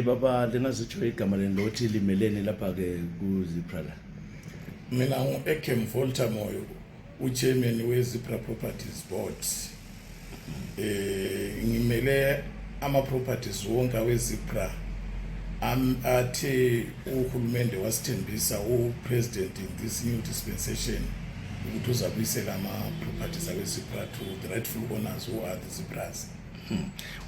Baba lengazicho igama lendothi limelene lapha ke kuZIPRA la. Mina ngu Volta Moyo, uchairman weZIPRA Properties Board. Ngimele ama properties wonke weZIPRA athe uhulumende wasithembisa president in this new dispensation ukuthi uzabisela ama properties weZIPRA to the rightful owners who are the ZIPRAs.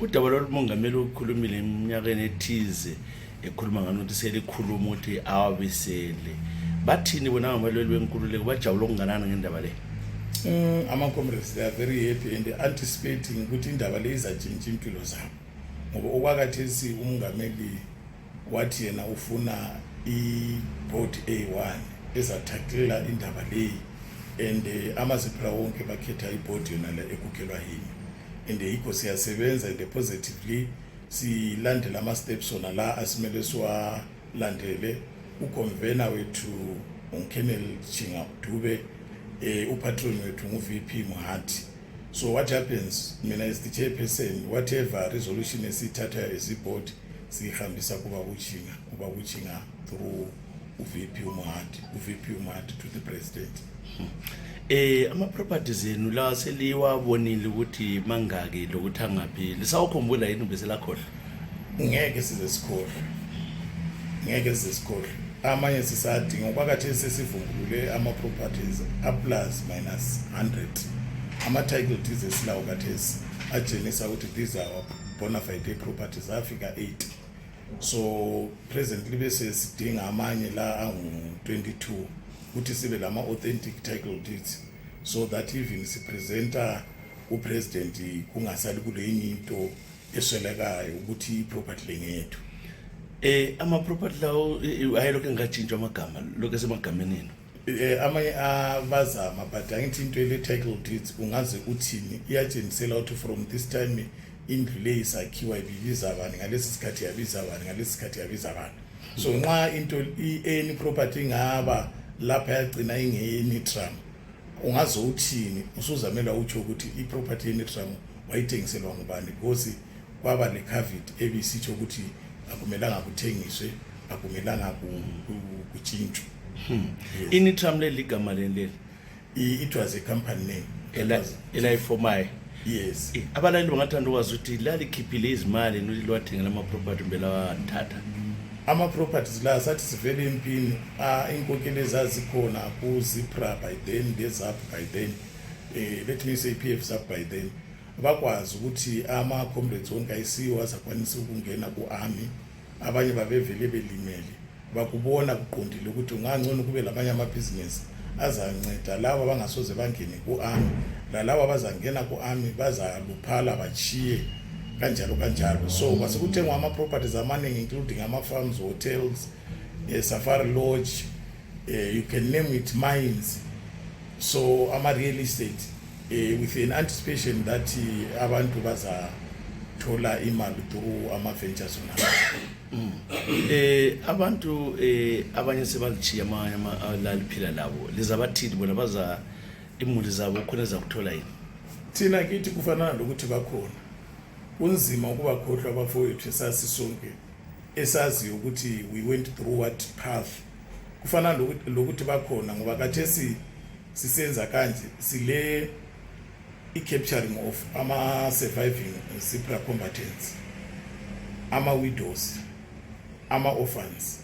Udaba lomongameli ukhulumile eminyakeni ethize ekhuluma nganokuthi selikhuluma ukuthi awabisele. Bathini bona ngabalweli wenkululeko bajabula okunganani ngendaba le? Ama comrades, they are very happy and anticipating ukuthi indaba le izatshintsha impilo zabo. Ngoba okwakhathesi umongameli wathi yena ufuna i-board A1 ezathathela indaba le and ama-ZIPRA wonke bakhetha i-board yona la ekhokhelwa yini. And yikho siyasebenza and positively silandela ama-steps ona la asimele siwalandele. Ukonvena wethu uNkenel Chinga Dube, upatron wethu ngu-VP Muhati. So what happens, mina as the chairperson, whatever resolution esithatha as board sihambisa kuba kuchinga through uVP Muhati to the president. Ama properties enu la seliwabonile ukuthi mangaki lokuthi angaphi lisawukhumbula yini ubisela khona? Ngeke sizesikole amanye sisadinga okwakhathesi sesivumbulule ama properties plus minus 100 ama title deeds esilawo khathesi ajenisa ukuthi these are our bona fide properties afika 8. So presently bese sidinga amanye la angu 22 ukuthi sibe lama authentic title deeds so that even sipresenta upresident kungasali kule enye into eswelekayo ukuthi iproperty lengethu. Ama property lawo ayilokho engajintshwa amagama lokho esemagameni enu. Amanye abazama but angithi into le title deeds ungaze uthini iyatshengisela ukuthi from this time indlu le isakhiwa ibiza abantu ngalesi sikhathi yabiza abantu ngalesi sikhathi yabiza abantu. So nxa into any property ngaba lapha yagcina ingeyeNITRAM ungaze uthini usuzamela utsho ukuthi iproperty yeNITRAM wayithengiselwa ngubani because kwaba le caveat ebisitsho ukuthi akumelanga kuthengiswe akumelanga kutshintshwe. iNITRAM le ligama leli it was a company name elayifomayo. Yes. Abalali bangathanda ukwazi ukuthi lalikhiphile izimali nolwathengela ama property mbela wathatha ama properties la sathi sivele empini inkokeli ezazikhona kuZIPRA by then leZAP by then let me say PF ZAP by then bakwazi ukuthi ama comrades wonke ayisiwa zakwanisa ukungena kuArmy abanye babevele belimele bakubona kuqondile ukuthi ungangcono kube labanye ama business azanceda laba bangasoze bangene kuArmy laba bazangena kuArmy bazaluphala bachiye kanjalo. So kwasekuthengwa ama properties amaningi including ama farms, hotels, safari lodge, you can name it, mines, so ama real estate with an anticipation that abantu bazathola imali through ama ventures ona. Abantu abanye sebalichiya amanye alaliphila labo lizabathini bona baza imuli zabo khona zakuthola yini? Thina kithi kufanana lokuthi bakhona kunzima ukuba khohlwa abafowethu esasisonke esazi ukuthi we went through what path kufanana lokuthi bakhona ngoba khathesi sisenza kanje sile i-capturing of ama surviving ZIPRA combatants, ama widows, ama orphans.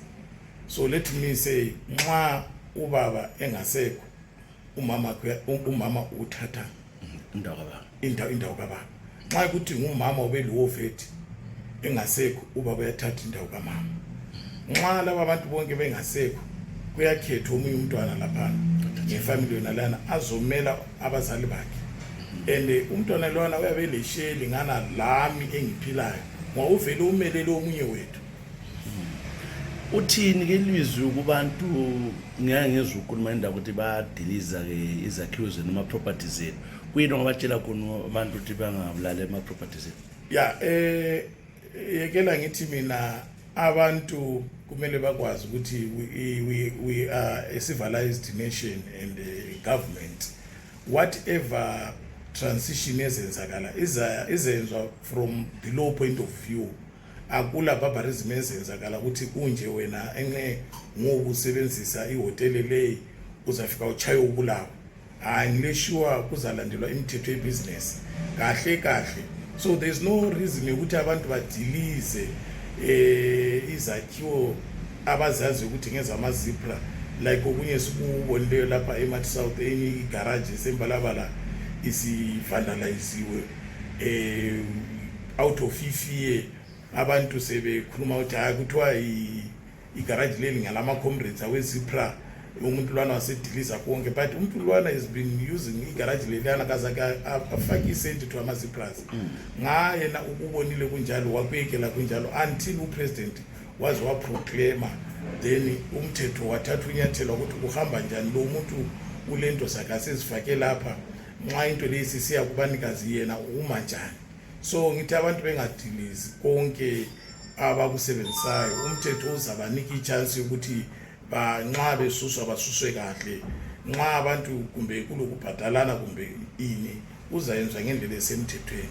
So let me say nxa ubaba engasekho umama uthatha indawo kababa. Nxa ukuthi ngumama obeliwofethi engasekho ubaba uyathatha indawo kamama. Nxa laba abantu bonke bengasekho kuyakhethwa omunye umntwana lapha ngefamily yona lana azomela abazali bakhe. And umntwana lona uyabe lesheli ngana lami engiphilayo ngoba uvele umelele omunye wethu. Uthini ke ilizwi kubantu ngiyangezwe ukhuluma indaba ukuthi badiliza ke izakhiwo zenu ama properties zenu kuyini ngabatshela khona abantu ukuthi bangabulala ama properties zenu? Yekela ngithi mina abantu kumele bakwazi ukuthi we are a civilized nation and government. Whatever transition ezenzakala izenzwa from the low point of view akula barbarism ezenzakala ukuthi kunje wena enxe ngoku usebenzisa ihotele leyi uzafika uchaye ubulawa. Ngilesure kuzalandelwa imithetho yebusiness kahle. So there's no reason ukuthi abantu badilize izakhiwo abazazi ukuthi ngezama ZIPRA like okunye sikubonileyo lapha eMart South enye igarage esembalabala isivandaliziwe out of year abantu sebekhuluma ukuthi kuthiwa igarage leli ngalama comrades aweZIPRA umuntu lwana wasediliza konke, but umuntu lwana has been using igarage leliyana kazake afake isenti to ama-ZIPRAs. Yena ukubonile kunjalo wakwekela kunjalo until upresident waze waproclaima, then umthetho wathatha unyathelo ukuthi kuhamba njani lo muntu ulento sakasezifake lapha nxa into lesi siya kubanikazi yena uma njani. So ngithi abantu bengadilizi konke abakusebenzisayo, umthetho uzabanika ichance ukuthi nxa besuswa basuswe kahle, nxa abantu kumbe kulokubhadalana kumbe ini uzayenzwa ngendlela esemthethweni.